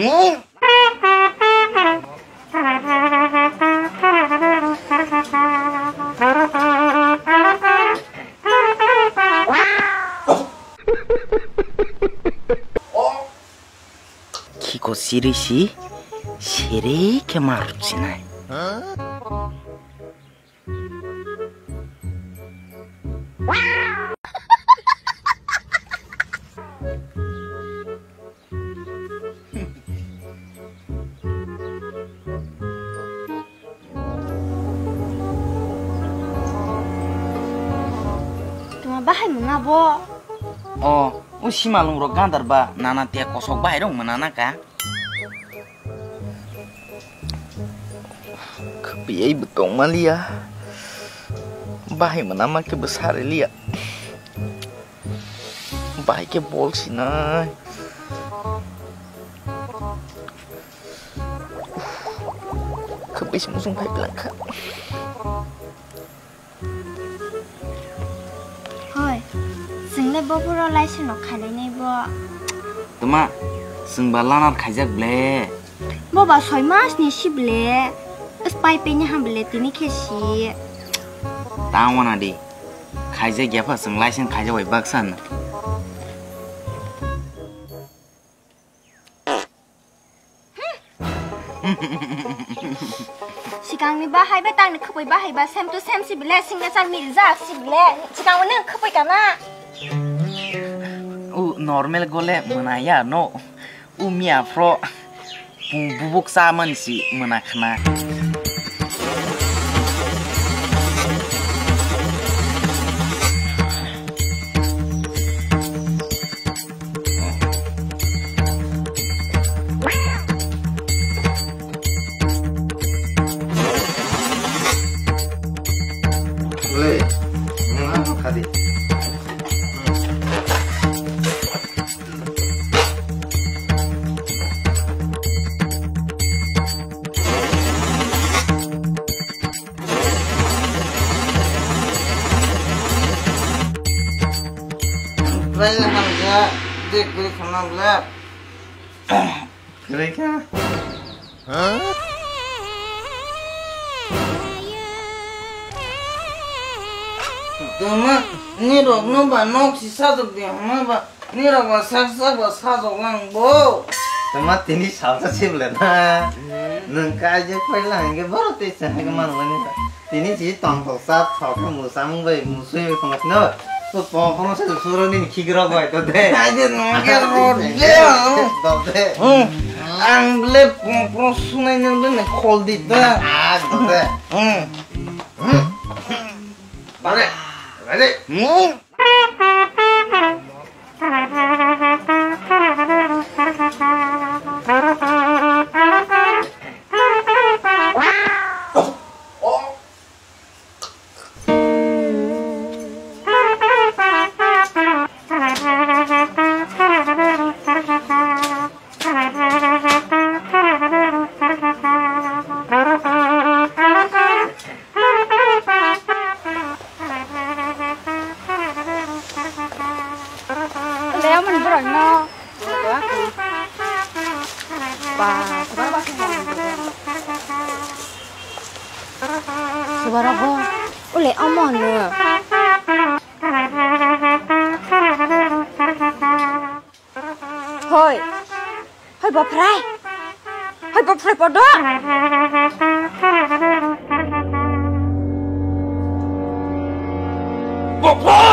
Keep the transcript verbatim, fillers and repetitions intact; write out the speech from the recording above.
Khiko siri si, siri khe ma rwchinai. Tuma bahai mwnga bo? O, o simalung rok gandar ba nana tia kosok bahai rok mwnana ka. Khapiyai bo tongmaliya. Bahai mwnama khe bo sariliya. Bahai khe bol sinai. Khapiyai se muchung phai bwlangkha. Hoi, chwng le bo phuro laisano khainai bo. Tuma, chwng ba lanar khaijak ble. Bo ba soi mas ni si ble. Spai pe ni ham ble tini khe si. Ta wana di. Khaijak ya pha chwng laisen khaijak bai baksan. Sikangni bahai ba tangni khupui bahai ba same to same si bile, signature miljak si bile. Sikangni khupui kana? U normal gole mwnaya no. U miya phro bubuk cha man si mwnakha na. Le, nang ano kadi. Bai hamja, dek beri khana bla. Kwrwi kha. Tuma, nirok no ba nok si sajok di hama ba, nirok ba sak sak ba sajok lang bo. Tuma tini salsa sibla na. Hmm. Nung kaijak paila hingke boro tei chahai ke man wani ba. Tini si tongthok sa thok musa mung bai musui bai tongma tino. To pokro se suro ni khigra bai to de. Ai de no ke ro de. Do de. Hmm. Ang le pokro sunai ni le ne khol di ta. Ah, do de. Hmm. Bare. Bare. Hmm. Leamon borokno. Ba, ba, ba, ba. Subarok bo. Ule omo no. Hoi. Hoi boprai. Hoi boprai podo. Boprai.